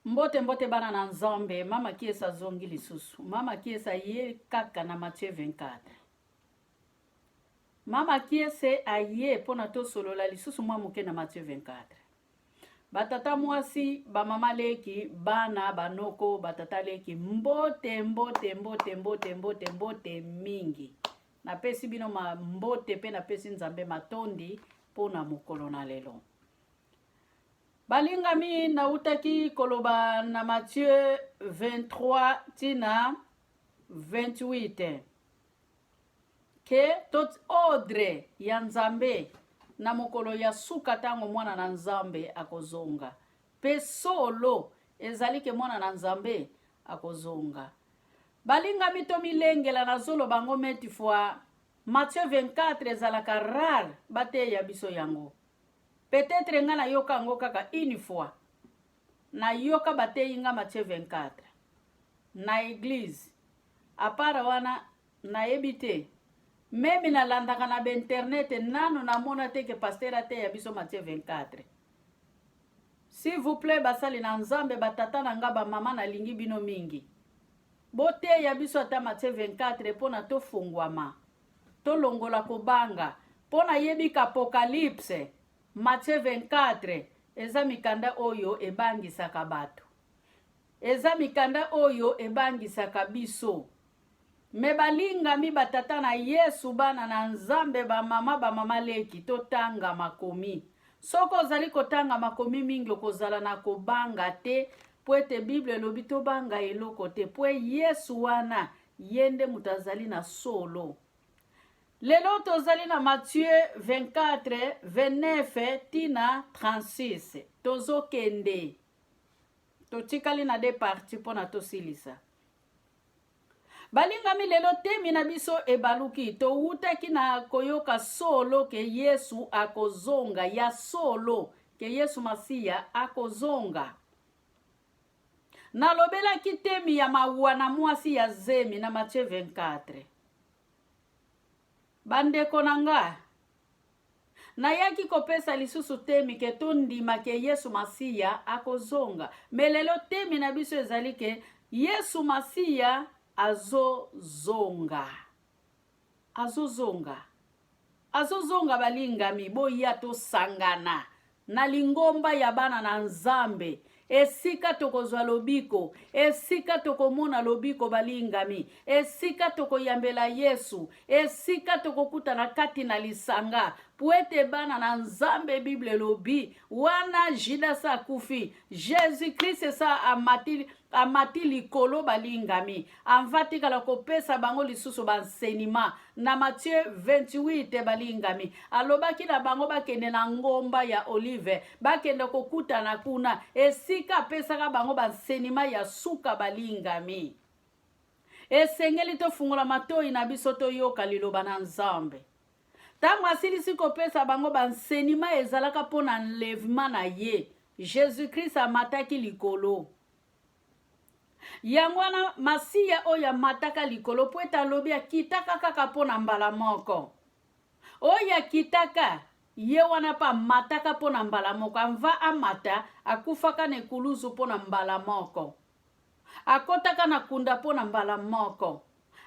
Mbote mbote bana na Nzambe, mama Kiesa azongi lisusu. Mama Kiesa aye kaka na Matthieu 24. Mama Kiese aye mpo na tosolola lisusu mwa moke na Matthieu 24. Batata mwasi, bamama leki, bana, banoko, batata leki, mbote mbote mbote mbote mbote mbote mingi. Napesi bino ma mbote mpe napesi Nzambe matondi mpo na mokolo na lelo. Balingami, nautaki koloba na Matthieu 23 tina 28 ke to ordre ya Nzambe na mokolo ya suka ntango mwana na Nzambe akozonga, mpe solo ezali ke mwana na Nzambe akozonga. Balingami, tomilengela, nazoloba yango maintes fois. Matthieu 24 ezalaka rare bateya biso yango. Peut-être nga nayoka yango kaka une fois. Nayoka bateyi nga Matthieu 24 na église. À part wana nayebi te. Même nalandaka na bainternet, nano namona te ke pasteur ateya biso Matthieu 24. S'il vous plaît, basali na Nzambe, batata na nga, bamama, nalingi bino mingi, boteya biso ata Matthieu 24 mpo na tofungwama, tolongola kobanga, mpo nayebi ka Apocalypse, Matthieu 24 eza mikanda oyo ebangisaka bato, eza mikanda oyo ebangisaka biso. Mais balingami, batata na Yesu, bana na Nzambe, bamama, bamama leki, totanga makomi. Soki ozali kotanga makomi mingi, okozala na kobanga te, mpo ete Bible elobi tobanga eloko te, mpo Yesu wana ye nde moto azali na solo. Lelo tozali na Matthieu 24 29 tina 36. Tozokende, totikali na deux parties mpo na tosilisa. Balingami, lelo temi na biso ebaluki. Towutaki na koyoka solo ke Yesu akozonga, ya solo ke Yesu Masiya akozonga. Nalobelaki temi ya mawa na mwasi ya zemi na Matthieu 24. Bandeko na nga, nayaki kopesa lisusu temi ke tondima ke Yesu Masiya akozonga. Mais lelo temi na biso ezali ke Yesu Masiya azozonga, azozonga, azozonga. Balingami, boya tosangana na lingomba ya bana na Nzambe, esika tokozwa lobiko, esika tokomona lobiko. Balingami, esika tokoyambela Yesu, esika tokokutana kati na lisanga, po ete bana na Nzambe, Bible elobi wana Judas akufi, Jésus Christ sa amati, amati likolo. Balingami, amva tikala kopesa bango lisusu baenseignement na Matthieu 28. Balingami, alobaki na bango bakende na ngomba ya Olive, bakende kokutana kuna, esika apesaka bango baenseignement ya suka. Balingami, esengeli tofungola matoi na biso, toyoka liloba na Nzambe. Ntango asilisi kopesa bango baenseignement, ezalaka mpo na enlèvement na ye. Jésus Christ amataki likolo. Yango wana Masiya oyo amataka likolo, mpo ete alobi akitaka kaka mpo na mbala moko. Oyo akitaka, ye wana mpe amataka mpo na mbala moko. Amva amata, akufaka na ekuluzu mpo na mbala moko, akɔtaka na kunda mpo na mbala moko,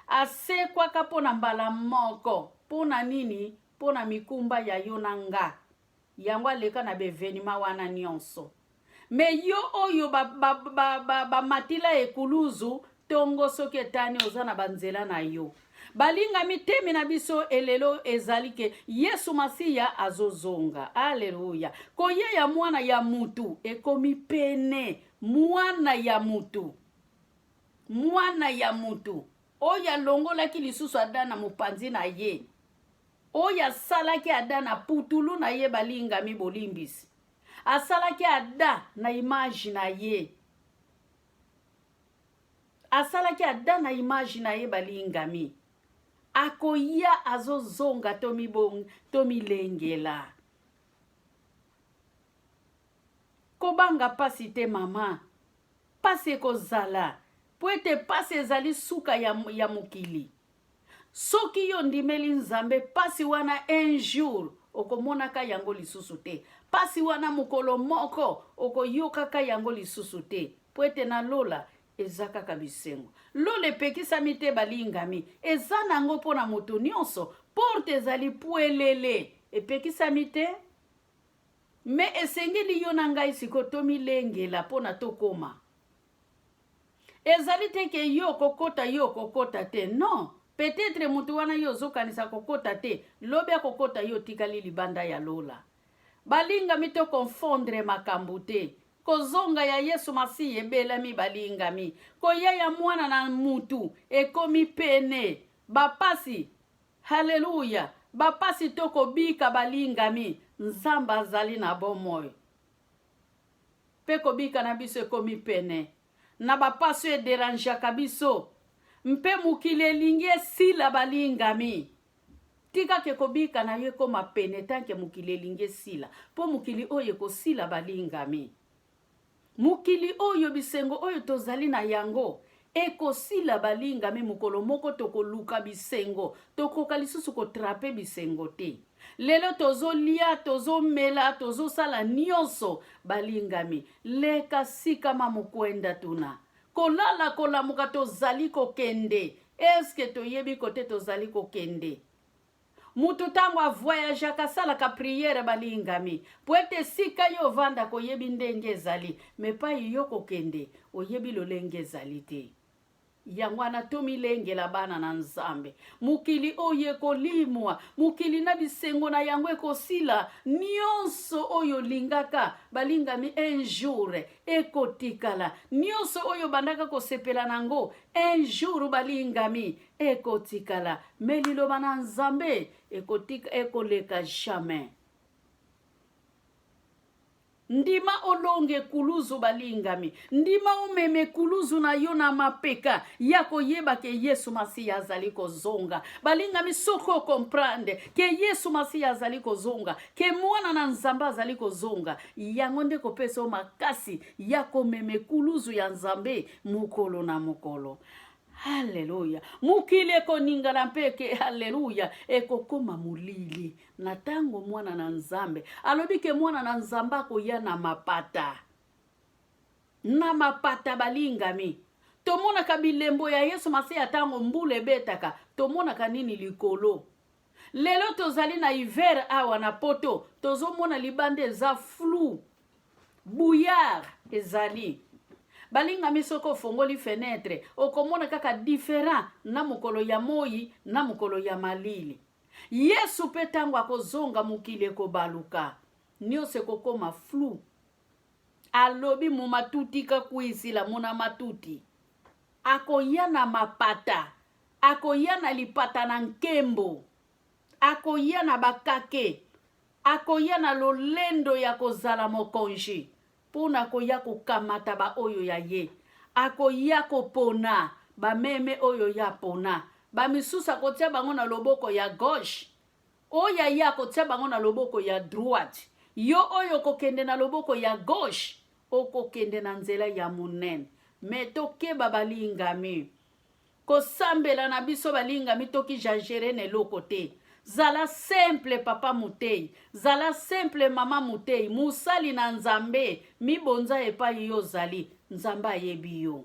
asekwaka mpo na mbala moko. Mpo na nini? Mpo na mikumba ya yo na nga. Yango aleka na baévénement wana nyonso. Mais yo oyo bamatila ba, ba, ba ekuluzu, ntongo soki etani, oza na banzela na yo. Balingami, temi na biso elelo ezali ke Yesu Masiya azozonga. Aleluya! Koya ya mwana ya mutu ekomi pene. Mwana ya mutu, mwana ya mutu oyo alongolaki lisusu Ada na mopanzi na ye, oyo asalaki Ada na putulu na ye. Balingami, bolimbisi, asalaki Ada na image na ye, asalaki Ada na image na ye. Balingami, akoya, azozonga. Tomilengela, kobanga pasi te. Mama, pasi ekozala, po ete pasi ezali suka ya mokili. Soki yo ndimeli Nzambe, pasi wana un jour okomonaka yango lisusu te. Pasi wana, mokolo moko okoyokaka yango lisusu te. Mpo ete na lola eza kaka bisengo. Lola epekisami te balingami, eza nango mpo na moto nyonso. Porte ezali pwelele, epekisami te. Me esengeli yo na ngai sikoyo tomilengela mpo na tokoma. Ezali te ke yo okokota, yo okokota te. Non, peut-etre moto wana yo ozokanisa kokota te, lobi akokota yo otikali libanda ya lola. Balingami to confondre makambo te. Kozonga ya Yesu Masiya ebelami balingami. Koya ya mwana na mutu ekomi pene. Bapasi, haleluya, bapasi to kobika balingami, Nzambe azali na bomoi. Pe kobika na biso ekomi pene. Na bapasi oyo ederangeaka biso mpe mokili elingi esila balingami. Tika ke kobika na yo ekoma pene tant que mokili elingi esila, mpo mokili oyo ekosila balingami. Mokili oyo, bisengo oyo tozali na yango ekosila balingami, mokolo moko tokoluka bisengo, tokoka lisusu kotrape bisengo te. Lelo tozolia, tozomela, tozosala nyonso balingami. Leka sikama mokwenda tuna. Kolala kolamuka tozali kokende eske toyebi kote tozali kokende? Mutu tango a voyageaka asalaka priere balingami po ete esika yo ovandaka oyebi ndenge ezali me epayi yo kokende oyebi lolenge ezali te. Yango wana tomilengela bana na Nzambe. Mokili oyo ekolimwa, mokili na bisengo na yango ekosila, nionso oyo olingaka balingami un jour ekotikala, nionso oyo obandaka kosepela na yango un jour balingami ekotikala, me liloba na Nzambe ekotika ekoleka jamais. Ndima olonga ekuluzu balingami. Ndima omema ekuluzu na yo na mapeka ya koyeba ke Yesu Masiya azali kozonga. Balingami, soki okomprendre ke Yesu Masiya azali kozonga, ke mwana na Nzambe azali kozonga, yango nde kopesa yo makasi ya komema ekuluzu ya Nzambe mokolo na mokolo. Haleluya! Mokili ekoningana mpe eke, haleluya, ekokoma molili. Na tango mwana na Nzambe alobi ke mwana na Nzambe akoya na mapata, na mapata balingami. Tomonaka bilembo ya Yesu Masiya tango mbula ebetaka, tomonaka nini likolo. Lelo tozali na hiver awa na poto, tozomona libanda eza flou, bouillard ezali. Balingami, soki ofongoli fenetre okomona kaka different na mokolo ya moyi na mokolo ya malili. Yesu pe tango akozonga mokili ekobaluka nionso ekokoma flou alobi mumatuti kakuisila muna matuti akoya na mapata akoya na lipata na nkembo akoya na bakake akoya na lolendo ya kozala mokonji mpo na koya kokamata baoyo ya ye. Akoya kopona bameme oyo ye apona. Bamisusu akotia bango na loboko ya gauche, oyo ya ye akotia bango na loboko ya droite. Yo oyo okokende na loboko ya gauche, okokende na nzela ya monene. Me tokeba balingami. Kosambela na biso balingami toki jagere na eloko te. Zala simple papa moteyi, zala simple mama moteyi, mosali na Nzambe, mibonza epai yo ozali, Nzambe ayebi yo.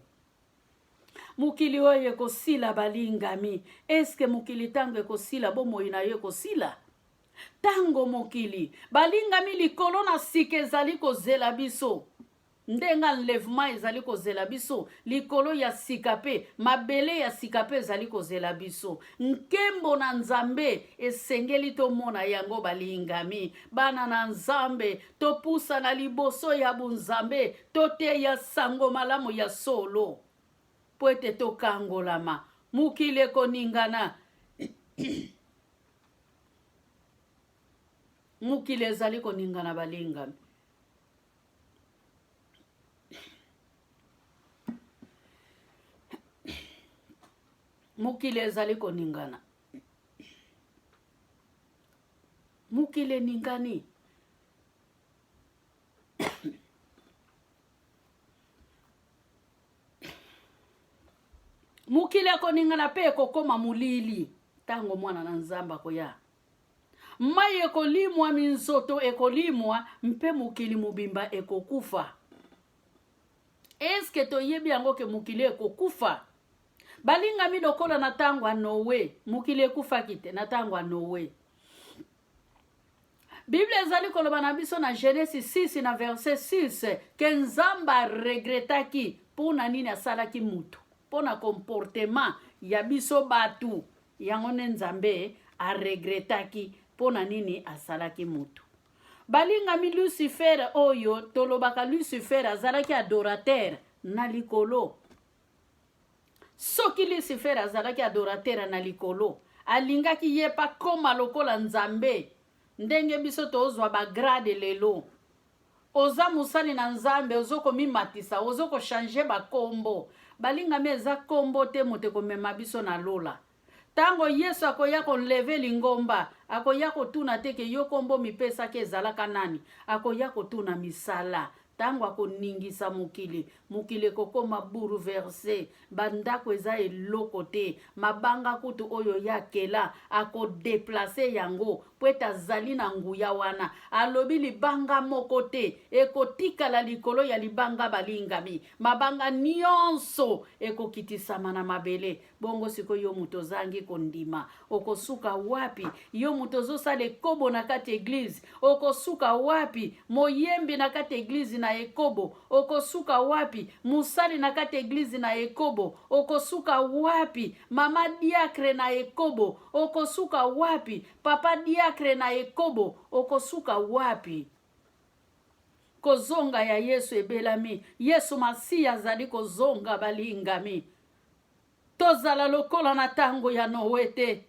Mokili oyo ekosila balingami, eske mokili tango ekosila bomoi na yo ekosila? Tango mokili balingami likolo na sika ezali kozela biso. Ndenge enlèvement ezali kozela biso, likolo ya sika mpe mabele ya sika mpe ezali kozela biso. Nkembo na Nzambe esengeli tomona yango, balingami. Bana na Nzambe, topusana liboso ya bonzambe, toteya sango malamu ya solo mpo ete tokangolama. Mokili ekoningana. Mokili ezali koningana, balingami. Mokili ezali koningana. Mokili eningani. Mokili ekoningana mpe ekokoma molili ntango mwana na Nzambe akoya. Mai ekolimwa, minzoto ekolimwa, mpe mokili mobimba ekokufa. Eske Eske toyebi yango ke mokili ekokufa? Balingami lokola na ntango ya Noe, mokili ekufaki te na ntango ya Noe. Biblia ezali koloba na biso na Genesi 6 na verset 6 ke Nzambe aregretaki mpo na nini asalaki moto, mpo na comportement ya biso bato. Yango nde Nzambe aregretaki mpo na nini asalaki moto. Balingami, Lucifer oyo tolobaka Lucifer azalaki adorateur na likolo. Soki Lucifer azalaki adorateur na likolo, alingaki ye pa koma lokola Nzambe, ndenge biso tozwa ba grade lelo. Oza mosali na Nzambe, ozo komimatisa, ozo ko changer ba kombo. Balingami, eza kombo te moto ekomema biso na lola. Tango Yesu akoya ko enlever lingomba, akoya kotuna te ke yo kombo omipesaki ezalaka nani? Akoya kotuna misala. Tango akoningisa mokili, mokili ekokoma bouleverse, ba ndako eza eloko te, mabanga kutu oyo ye akela, ako deplacer yango mpo ete azali na nguya wana. Alobi libanga moko te ekotikala likolo ya libanga balingami, mabanga nionso ekokitisama na mabele. Bongo sikoyo yo moto ozangi kondima okosuka wapi? Yo moto ozosala ekobo na kati eglise okosuka wapi? Moyembi na kati eglise na ekobo okosuka wapi? Mosali na kati eglise na ekobo okosuka wapi? Mama diacre na ekobo okosuka wapi? Papa diacre na ekobo okosuka wapi? Kozonga ya Yesu ebelami. Yesu Masiya azali kozonga, balingami. Tozala lokola na tango ya Noe te.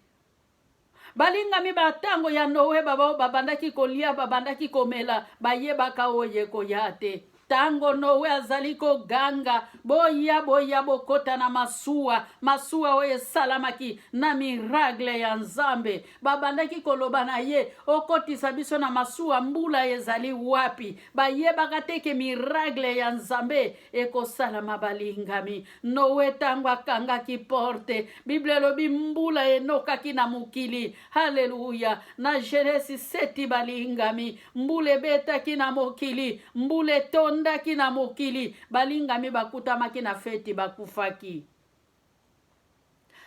Balingami ba tango ya Noe babaoyo babandaki kolia, babandaki komela, bayebaka oyo ekoya te. Tango Noe azali koganga, boya, boya, bokota na masuwa, masuwa oyo esalamaki na miracle ya Nzambe. Babandaki koloba na ye, okotisa biso na masuwa, mbula ezali wapi? Bayebaka te ke miracle ya Nzambe ekosalama. Balingami, Noe ntango akangaki porte, Biblia elobi mbula enokaki na mokili. Haleluya! Na Genesi 7, balingami, mbula ebetaki na mokili, mbula etondaki na mokili. Balingami bakutamaki na feti, bakufaki.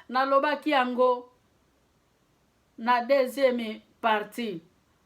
Nalobaki yango na deuxième partie.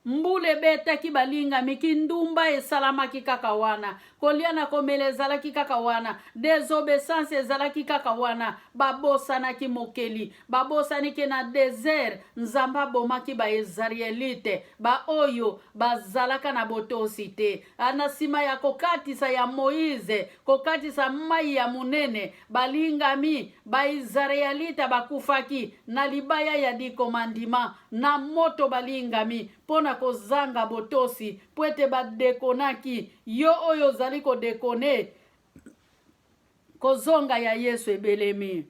Mbula ebetaki, balingami, kindumba esalamaki kaka wana, kolia na komela ezalaki kaka wana, desobeissance ezalaki kaka wana. Babosanaki Mokeli, babosani ke na desert Nzambe abomaki ba Israelite baoyo bazalaka na botosi te. Na sima ya kokatisa ya Moise, kokatisa mai ya monene, balingami, ba Israelite bakufaki na libaya ya dikomandima, na moto, balingami, mpo na kozanga botosi, mpo ete badekonaki. Yo oyo ozali kodekone, kozonga ya Yesu ebelemi.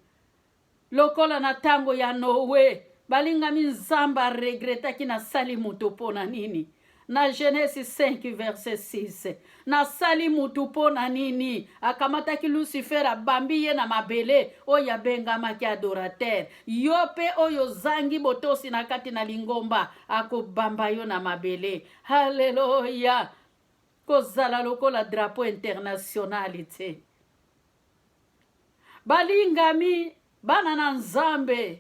Lokola na tango ya Noe, balingami, Nzambe aregretaki, nasali moto mpo na nini? Na Genese 5 verset 6, nasali mutu mpo na nini? Akamataki Lucifer, abambi ye na mabele, oyo abengamaki adorateur. Yo mpe oyo ozangi botosi na kati na lingomba, akobamba yo na mabele. Haleluya! Kozala lokola drapeau international te. Balingami, bana na Nzambe,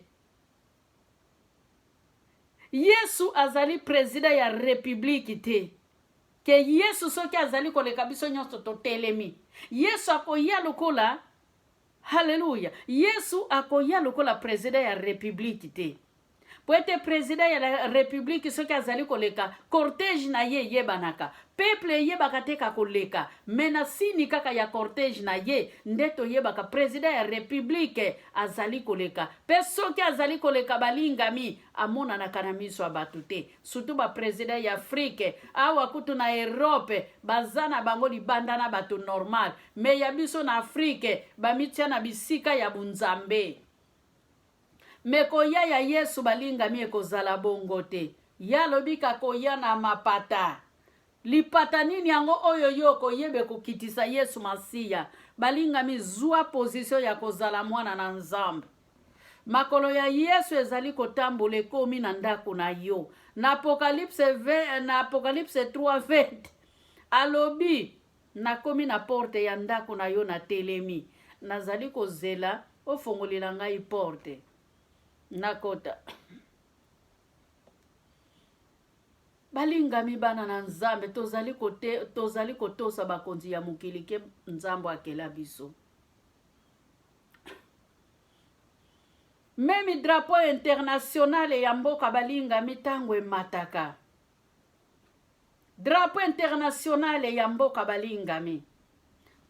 Yesu azali president ya republique te. Ke Yesu soki azali koleka biso nyonso totelemi. Yesu akoya lokola, haleluya, Yesu akoya lokola president ya republique te. Po ete president ya la republique soki azali koleka, cortège na ye eyebanaka. Peuple eyebaka te kakoleka, mais na sini kaka ya cortège na ye nde toyebaka president ya republique azali koleka. Pe soki azali koleka, balingami, amonanaka na miso ya bato te. Surtout ba president ya Afrique, awa kutu na Europe baza na bango libanda na bato normal, mais ya biso na Afrique bamitia na bisika ya bunzambe. Mais koya ya Yesu, balingami, ekozala bongo te. Ye alobi kakoya na mapata. Lipata nini yango oyo yo okoyeba ekokitisa Yesu Masiya? Balingami, zwa position ya kozala mwana na Nzambe. Makolo ya Yesu ezali kotambola ekomi na ndako na yo. Na Apocalypse 20, na Apocalypse 3:20 alobi. Nakomi na porte ya ndako na yo, natelemi, nazali kozela ofongolela ngai porte nakota. Balingami bana na Nzambe, tozali kote, tozali kotosa bakonzi ya mokili ke Nzambe akela biso. Meme drapeau international ya mboka, balingami, ntango emataka, drapeau international ya mboka, balingami,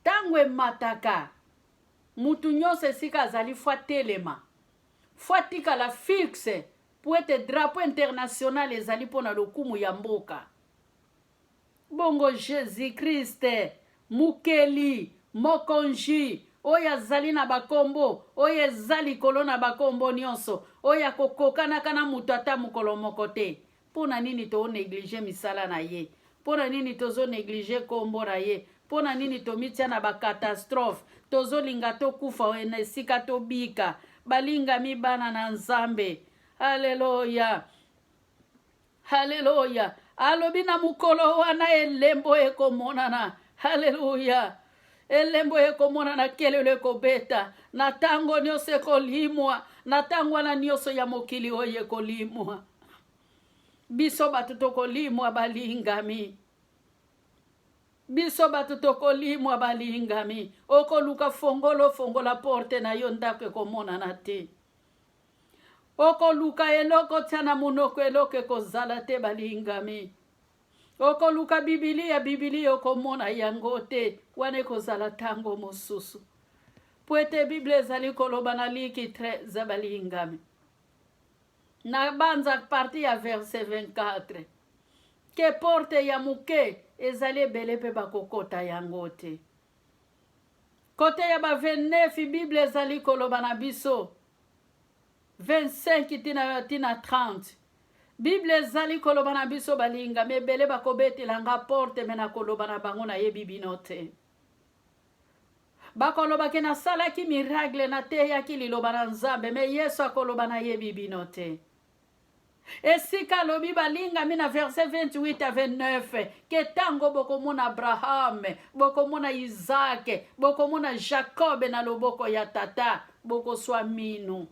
ntango emataka, mutu nyonso esika azali faut atelema, faut atikala fixe, po ete drapeau international ezali mpona lokumu ya mboka. Bongo Jésus Christ, mokeli, mokonzi oyo azali na bakombo oyo eza likolo na bakombo nyonso, oyo akokokanaka na moto ata mokolo moko te, mpo na nini tonégliger misala na ye? Mpo na nini tozonégliger nkombo na ye? Mpo na nini tomitia na bacatastrophe, tozolinga tokufa na esika tobika? Balingami bana na Nzambe, aleluya, haleluya! Alobi na mokolo wana elembo ekomonana. Haleluya! Elembo ekomonana, kelelo ekobeta, na ntango nyonso ekolimwa, na ntango wana nyonso ya mokili oyo ekolimwa. Biso bato tokolimwa, balingami, biso bato tokolimwa, balingami. Okoluka fongolo, fongola porte na yo, ndako ekomonana te. Okoluka eloko tia na monoko, eloko ekozala te, balingami. Okoluka Bibilia, Bibilia okomona yango te. Wana ekozala ntango mosusu, po ete Bible ezali koloba na Liki 13, balingami, na banza partie ya verset 24, ke porte ya moke ezali, ebele mpe bakokota yango te. Kote ya ba 29, Bible ezali koloba na biso, 25 tina 30, Bible ezali koloba na biso, balingami, ebele bakobetelanga porte, me nakoloba na bango: "Nayebi bino te." Bakolobaki: "Nasalaki miracle, nateyaki liloba na Nzambe," me Yesu akoloba: "Nayebi bino te." Esika alobi, balingami, na verset 28 à 29, ke ntango bokomona Abraham, bokomona Isaac, bokomona Jacob na loboko ya Tata, bokoswa minu.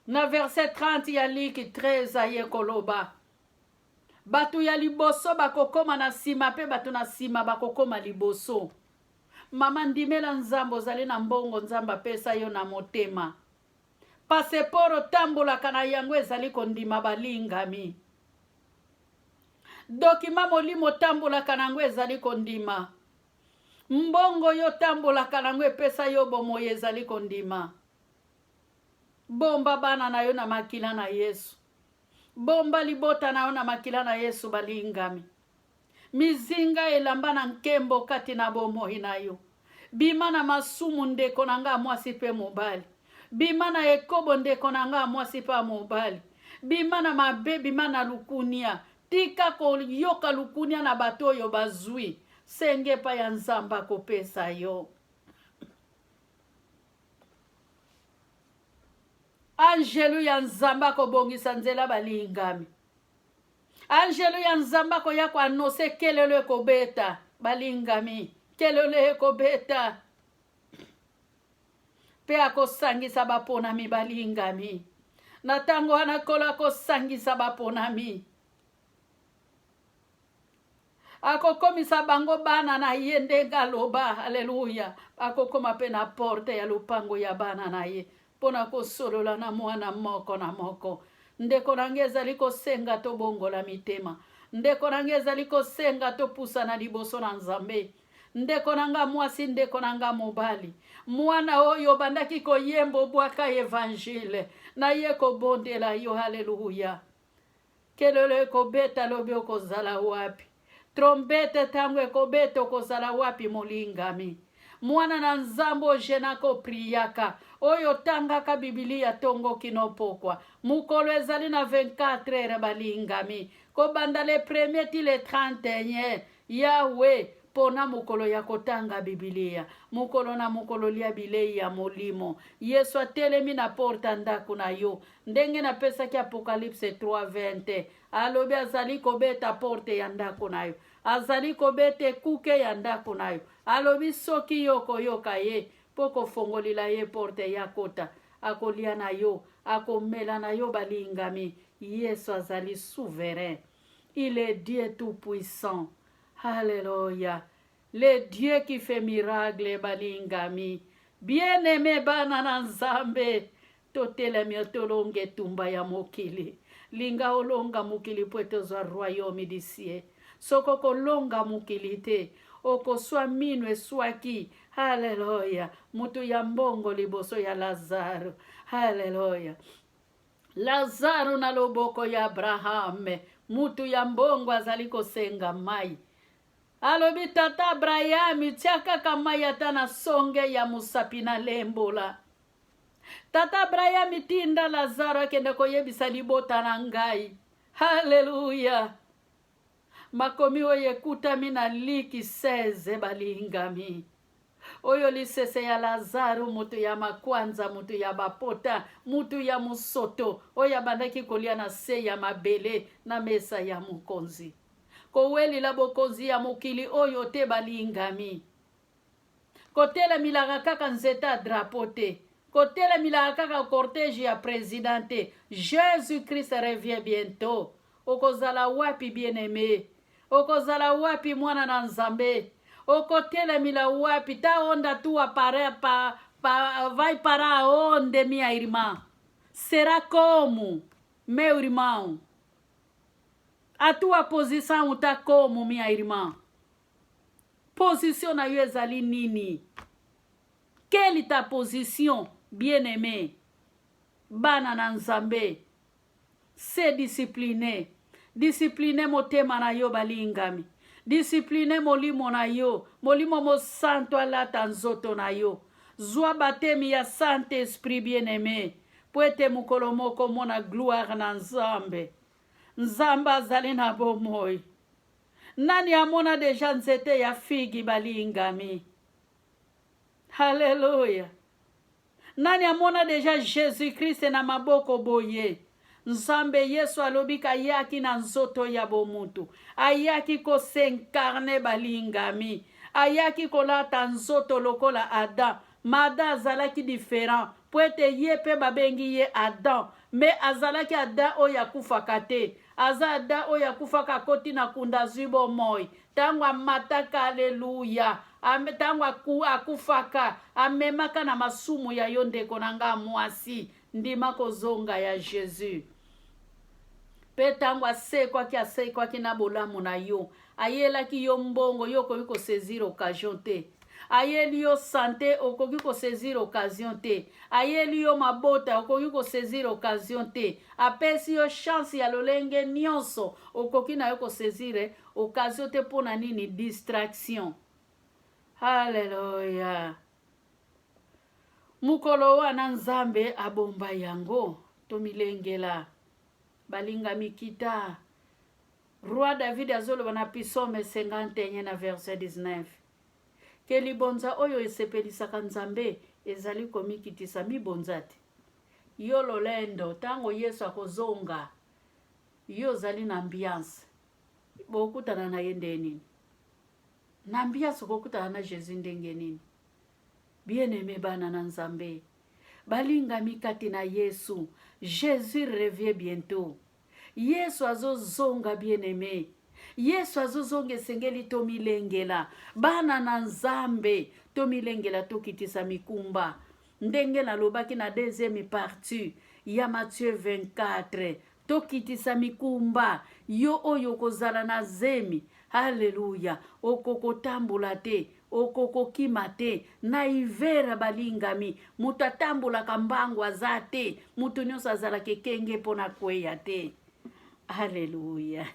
Na verset 30 ya Liki 13, aye koloba bato ya liboso bakokoma na nsima, mpe bato na nsima bakokoma liboso. Mama, ndimela Nzambe. Ozali na mbongo, Nzambe apesa yo na motema. Passeport otambolaka na yango ezali kondima, balingami. Document molimo otambolaka na yango ezali kondima. Mbongo yo otambolaka na yango epesa yo bomoi ezali kondima. Bomba bana na yo na makila na Yesu, bomba libota na yo na makila na Yesu. Balingami, mizinga elamba na nkembo kati na bomoi na yo. Bima na masumu, ndeko na nga mwasi mpe mobali. Bima na ekobo, ndeko na nga mwasi mpe mobali. Bima na mabe, bima na lukunia. Tika koyoka lukunia na bato oyo bazwi. Senge epai ya Nzambe, akopesa yo. Angelu ya Nzambe akobongisa nzela, balingami. Angelu ya Nzambe akoya koannoncer, kelelo ekobeta, balingami, kelelo ekobeta mpe akosangisa baponami. Balingami, na ntango wana Nkolo akosangisa baponami, akokomisa bango bana na ye ndenge aloba. Aleluya! Akokoma mpe na porte ya lopango ya bana na ye mpo na kosolola na mwana moko na moko. Ndeko na ngai, ezali kosenga tobongola mitema. Ndeko na ngai, ezali kosenga topusana liboso na Nzambe. Ndeko na nga mwasi, ndeko na nga mobali, mwana oyo obandaki koyemba, obwaka évangile na ye, kobondela yo. Haleluya! Kelelo ekobeta lobi, okozala wapi? Trompete ntango ekobeta, okozala wapi? Molingami mwana na Nzambe, ojeûnaka, opriaka, oyo otangaka Bibilia ntongo kino pokwa, mokolo ezali na 24 heures, balingami, kobanda le premier ti le 31, yawe mpona mokolo ya kotanga Bibilia, mokolo na mokolo lia bilei ya molimo. Yesu atelemi na porte ndako na yo, ndenge napesaki Apocalypse 3:20. Alobi azali kobeta porte ya ndako na yo. Azali kobeta ekuke ya ndako na yo. Alobi soki yo okoyoka ye mpo kofongolila ye porte ye akota, akolia na yo, akomela na yo balingami. Yesu azali souverain. Il est Dieu tout puissant. Alléluia. Le Dieu qui fait miracle balingami. Bien-aimé bana na Nzambe, totelemi tolonga etumba ya mokili. Linga olonga mokili mpo ete ozwa royaume du ciel. Soki okolonga mokili te, okoswa mino eswaki. Haleluya! Moto ya mbongo liboso ya Lazaro. Haleluya! Lazaro na loboko ya Abrahame, mutu ya mbongo azali kosenga mai. Alobi, Tata Abrahami, tia kaka mai ata na songe ya mosapi na lembola. Tata Abrahami, tinda Lazaro akende koyebisa libota na ngai. Haleluya! Makomi oyo ekutami na Liki 16, balingami. Oyo lisese ya Lazaro, moto ya makwanza, moto ya bapota, moto ya mosoto, oyo abandaki kolia na se ya mabele na mesa ya mokonzi. Kowelila bokonzi ya mokili oyo te, balingami. Kotelemilaka kaka nzete ya drapeau te. Kotelemilaka kaka cortège ya president te. Jésus-Christ revient bientôt. Okozala wapi bien-aimé? Okozala wapi mwana na Nzambe? Okotelemila wapi? Ta onda tua para, pa, pa, vai parar aonde, minha irmã? Será como, meu irmão? A tua posição tá como, minha irmã? Position na yo ezali nini? Quelle ta position, bien-aimé? Bana na Nzambe, se discipline. Discipline motema na yo balingami. Discipline molimo na yo. Molimo mosantu alata nzoto na yo. Zwa batemi ya Saint-Esprit bien-aimé. Po ete mokolo moko omona gloire na Nzambe. Nzambe azali na bomoi. Nani amona deja nzete ya figi balingami? Haleluya! Nani amona deja Jesus Christ na maboko boye? Nzambe Yesu alobi kayaki na nzoto ya bomutu, ayaki ko s'incarner balingami, ayaki kolata nzoto lokola Adam. Ma Adam azalaki different po ete ye pe babengi ye Adam, mais azalaki Adam oyo akufaka te. Aza Adam oyo akufaka akoti na kunda azui bomoi. Tango amataka, aleluya, tango aku, akufaka, amemaka na masumu ya yo ndeko na nga mwasi. Ndima kozonga ya Jesus. Pe tango asekwaki, asekwaki na bolamu na yo. Ayelaki yo mbongo, yo okoki ko saisir occasion te. Ayeli yo sante, okoki ko saisir occasion te. Ayeli yo mabota, okoki ko saisir occasion te. Apesi yo chance ya lolenge nionso, okoki na yo ko saisir occasion te pona nini? Distraction. Hallelujah. Mokolo wana Nzambe abomba yango, tomilengela. Balingami kita. Roi David azoloba na Psaume 51 na verset 19 ke libonza oyo esepelisaka Nzambe ezali komikitisa mibonza te. Yo lolendo, tango Yesu akozonga, yo ozali na ambiance. Bokutana na ye ndenge nini? Na ambiance okokutana na Jesus ndenge nini? Bien-aime bana na Nzambe, balingami kati na Yesu, Jesus revient bientot. Yesu azozonga bien-aime. Yesu azozonga esengeli tomilengela. Bana na Nzambe, tomilengela tokitisa mikumba. Ndenge nalobaki na deuxième partie ya Matthieu 24, tokitisa mikumba. Yo oyo okozala na zemi, Alleluia, okokotambola te, okokokima te. Na hiver balingami, moto atambolaka mbangu aza te, moto nyonso azalaka ekenge mpo na kweya te. Alleluia.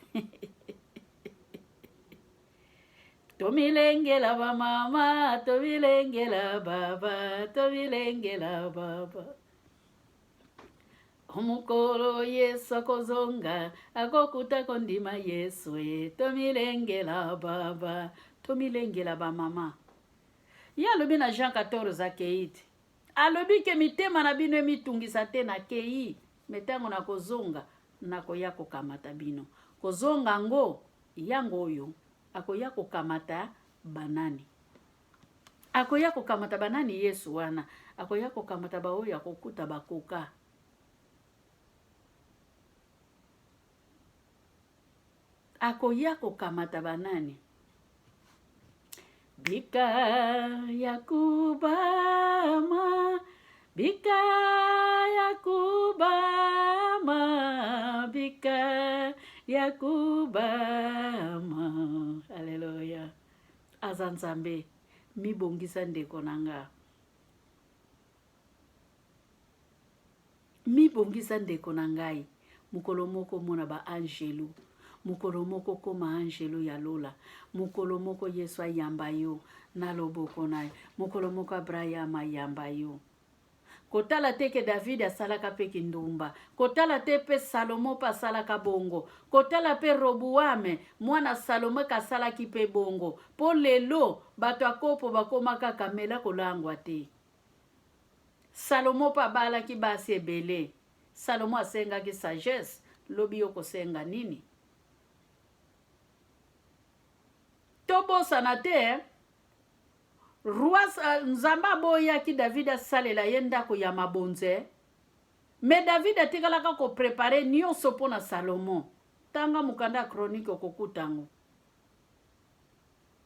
Tomilengela ba mama, tomilengela baba, tomilengela baba. Mokolo Yesu akozonga, akokuta kondima Yesu e, tomilengela baba, tomilengela ba mama. Ye alobi na Jean 14 akei te. Alobi ke mitema na bino emitungisa te nakei, me ntango nakozonga nakoya kokamata bino. Kozonga ngo yango oyo. Akoya kokamata banani? Akoya kokamata banani Yesu wana? Akoya kokamata baoyo akokuta bakoka. Akoya kokamata banani? Bika ya kubama, bika ya kubama, bika ya kubama. Aleluya. Aza Nzambe, mibongisa ndeko na nga. Mibongisa ndeko na ngai, mokolo moko omona ba anjelu, mokolo moko okoma anjelu ya lola, mokolo moko Yesu ayamba yo na loboko na ye, mokolo moko Abraham ayamba yo. Kotala te ke David asalaka mpe kindumba, kotala te mpe Salomo mpe asalaka bongo, kotala mpe Roboame mwana Salomo ke asalaki mpe bongo, mpo lelo bato ya kopo bakoma kaka mela kolangwa te. Salomo mpe abalaki basi ebele. Salomo asengaki sagesse, lobi yo okosenga nini? Tobosana te roi eh, Nzambe aboyaki David asalela ye ndako ya mabonze, me David atikalaka koprepare nyonso mpo na Salomo. Tanga mokanda ya Chronique okokuta yango.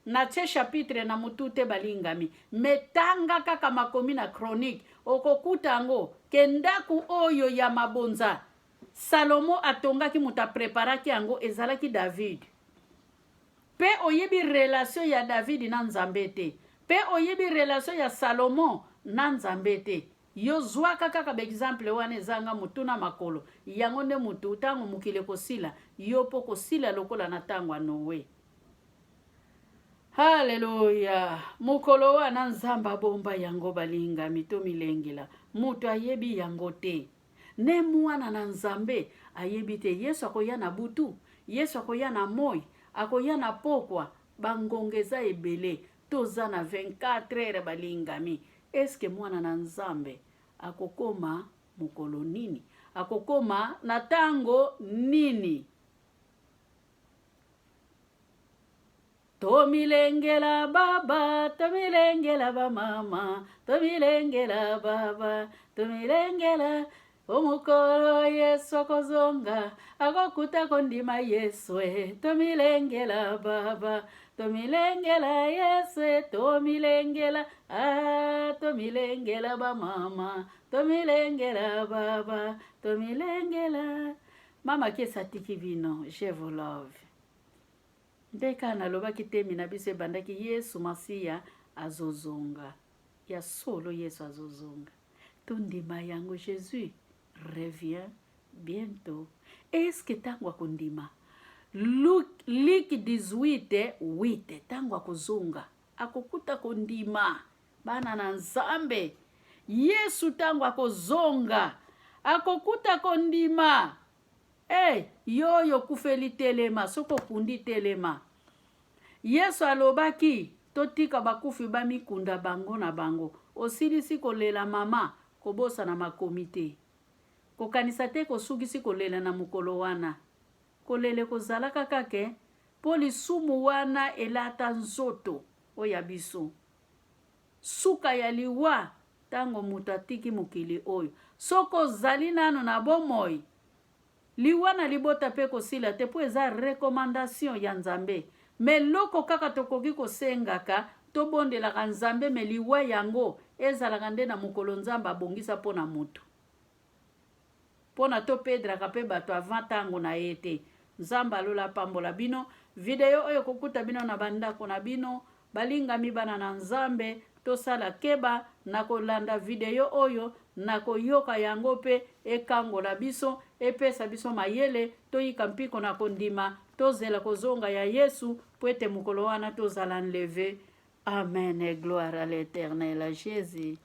Natie chapitre na mutu te balingami mais tanga kaka makomi na chronique okokuta yango ke ndaku oyo ya mabonza Salomo atongaki moto apreparaki yango ezalaki David pe oyebi relation ya David na Nzambe te pe oyebi relation ya Salomo na Nzambe te yo zwaka kaka ba exemple wana ezanga mutu na makolo yango nde mutu tango mokili ekosila yo po kosila lokola na tango ya Noe. Haleluya! Mokolo wana Nzambe abomba yango balingami tomilengela. Moto ayebi yango te. Ne mwana na Nzambe ayebi te. Yesu akoya na butu, Yesu akoya na moi, akoya na pokwa. Bangonga eza ebele. Toza na 24 heures balingami. Eske mwana na Nzambe akokoma mokolo nini? Akokoma na tango nini? Tomilengela baba, tomilengela ba mama, tomilengela baba, tomilengela omokolo Yesu akozonga, akokuta kondima Yesu e, tomilengela baba, tomilengela Yesu e, tomilengela ah, tomilengela ba mama, tomilengela baba, tomilengela Mama Kiese atiki bino, je vous love. Nde kaka nalobaki temi na biso ebandaki Yesu Masiya azozonga. Ya solo Yesu azozonga. Tondima yango Jesus revient bientôt. Est-ce que tango akondima? Luc 18 8 tango akozonga akokuta kondima Bana na Nzambe, Yesu tango akozonga akokuta kondima. Hey, eh, yo oyo okufeli telema, soki okundi telema. Yesu alobaki totika bakufi bamikunda bango na bango. Osilisi kolela mama, kobosana makomi te. Kokanisa te kosukisi kolela na mokolo wana. Kolela ekozalaka kaka mpo lisumu wana elata nzoto oyo ya biso. Suka ya liwa tango moto atiki mokili oyo. Soki ozali nanu na bomoi, liwa na libota pe ekosila te po eza recommandation ya Nzambe. Mais eloko kaka tokoki kosengaka, tobondelaka Nzambe mais liwa yango ezalaka nde na mokolo Nzambe abongisa po na moto. Pona to pedraka pe bato avant tango na ye te. Nzambe ya lola apambola bino. Video oyo ekokuta bino na ba ndako na bino. Balingami bana na Nzambe, tosala keba na kolanda video oyo, na koyoka yango pe ekangola biso, epesa biso mayele, toyika mpiko na kondima, tozela kozonga ya Yesu, po ete mokolo wana tozala enleve. Amen et gloire à l'Eternel Jesus.